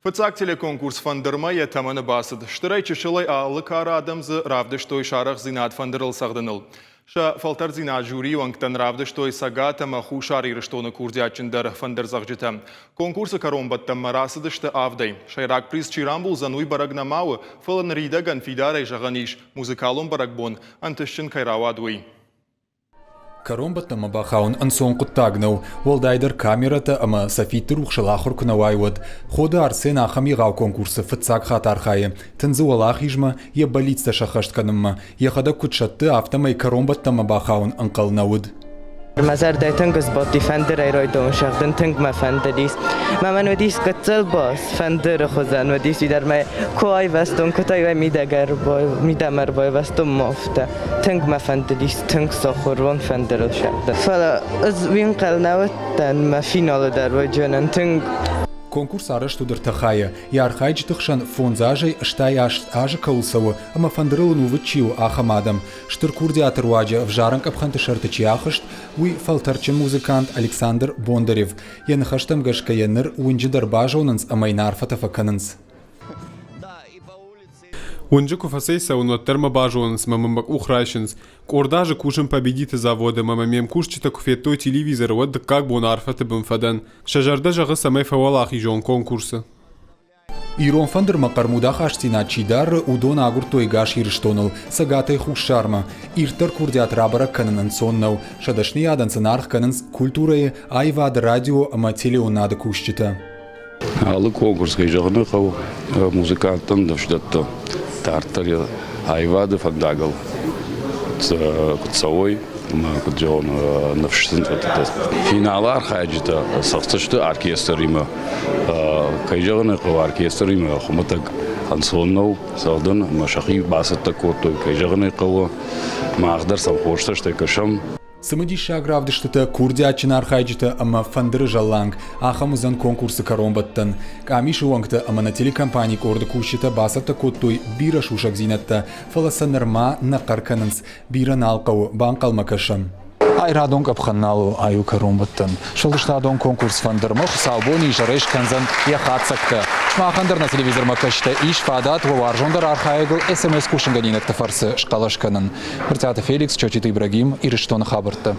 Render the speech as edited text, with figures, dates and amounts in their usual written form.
Фыццаг телеконкурс «Фӕндырмӕ» йӕ тӕмӕны бацыд. Стырӕй-чысылӕй алы кары адӕм дзы равдыстой сӕ арӕхстдзинад фӕндырыл цӕгъдыныл. Сӕ фӕлтӕрддзинад жюрийы уӕнгтӕн равдыстой Цӕгат ӕмӕ Хуссар Ирыстоны курдиатджындӕр фӕндырдзӕгъджытӕ. Конкурсы кӕронбӕттӕнмӕ рацыдысты авдӕй. Сӕйраг приз чи рамбулдзӕн, уый бӕрӕг нӕма у, фӕлӕ ныридӕгӕн фидарӕй зӕгъӕн ис, музыкалон бӕрӕгбон ӕнтыстджын кӕй рауад, уый. Кӕронбӕттӕнмӕ бахауын ӕнцон хъуыддаг нӕу, уӕлдайдӕр камерӕтӕ ӕмӕ софитты рухсыл ахуыр куы нӕ уай, уӕд. Ходы Арсен ахӕм егъау конкурсы фыццаг хатт архайы, тындзы уӕлахизмӕ, йӕ бӕллицтӕ сӕххӕст кӕнынмӕ. Йӕхӕдӕг куыд сӕтты, афтӕмӕй кӕронбӕттӕнмӕ бахауын ӕнхъӕл нӕ уыд. Мӕ зӕрдӕ тынг сбадти фӕндырӕй райдон зӕгъдын, тынг мӕ фӕндыдис. Мӕ мӕн уыдис гыццыл бас, фӕндыры хуызӕн уыдис, уый дӕр мӕ куы айвӕзтон, куы та иуӕй мидӕмӕ ӕрбайвӕзтон мафтӕ. Тынг мӕ фӕндыдис, тынг сахуыр уон фӕндырыл зӕгъдын. Фӕлӕ ӕз уый ӕнхъӕл нӕ уыдтӕн, мӕ финалы дӕр уыджынӕн тынг. Конкурс арӕзт уыд ӕртӕ хайы. Йӕ архайджыты хсӕн фондз азӕй 88 азы кӕуыл цӕуы ӕмӕ фӕндырыл ӕнувыд чи у, ахӕм адӕм. Стыр курдиаты руаджы ӕвзарӕн къӕпхӕнты сӕрты чи ахызт, уый фӕлтӕрдджын музыкант Александр Бондарев. Йӕ ныхӕстӕм гӕсгӕ йӕ ныр уынджы дӕр базонынц ӕмӕ йын арфӕтӕ фӕкӕнынц. Уынджы куы фӕцӕйцӕуын, уӕддӕр мӕ базонынц ӕмӕ мын мӕ къух райсынц. Къорд азы кусын Победиты заводы ӕмӕ мӕ ме мкусджытӕ куы федтой телевизоры, уӕд дыккаг бон арфӕты бын фӕдӕн. Сӕ зӕрдӕ зӕгъы, цӕмӕй фӕуӕлахиз уон конкурсы. Ирон фӕндырмӕ хъӕрмуд ахастдзинад чи дары, уыдон агуырдтой ӕгас Ирыстоныл, Цӕгатӕй Хуссармӕ. Ирддӕр курдиат рабӕрӕг кӕнын ӕнцон нӕу. Сӕ дӕсныйадӕн сын аргъ кӕнынц культурӕйы, аивады, радио ӕмӕ телеуынынады кусджытӕ. Алы конкурс, кӕй зӕгъын хъӕуы, музыканттӕн ныфс дӕтты дарддӕр йӕ аивады фӕндагыл куыд цӕуой ӕмӕ куыд зӕгъон, ныфс сын фӕдӕтты. Финалы архайджытӕ цӕгъддзысты оркестримӕ. Кӕй зӕгъын ӕй хъӕуы, оркестримӕ хуымӕтӕг ӕнцон нӕу цӕгъдын ӕмӕ сӕхи бацӕттӕ кодтой, кӕй зӕгъын ӕй хъӕуы, мах дӕр сӕм хорз цӕстӕй кӕсӕм. Цымыдисаг равдыстытӕ, курдиатджын архайджытӕ ӕмӕ фӕндыры зӕлланг ахӕм уыдзӕн конкурсы кӕронбӕттӕн. Къамисы уӕнгтӕ ӕмӕ нӕ телекомпанийы къорды кусджытӕ бацӕттӕ кодтой бирӕ сусӕгдзинӕдтӕ, фӕлӕ сӕ нырма нӕ хъӕр кӕнынц. Бирӕ нал хъӕуы, банхъӕлмӕ кӕсӕм. Айрадон къӕпхӕн нал у аю кӕронбӕттӕн. Сфӕлдыстадон конкурс фӕндырмӕ хуыцаубоны изӕрӕй скӕндзӕн йӕ хатдзӕгтӕ. Сымахӕн дӕр нӕ телевизормӕ кӕсджытӕ ис фадат уӕ уарзондӕр архайӕгыл СМС-хъусынгӕнинӕгты фӕрцы схъӕлӕс кӕнын. Брытъиаты Феликс, Чочиты Ибрагим, Ирыстоны хабӕрттӕ.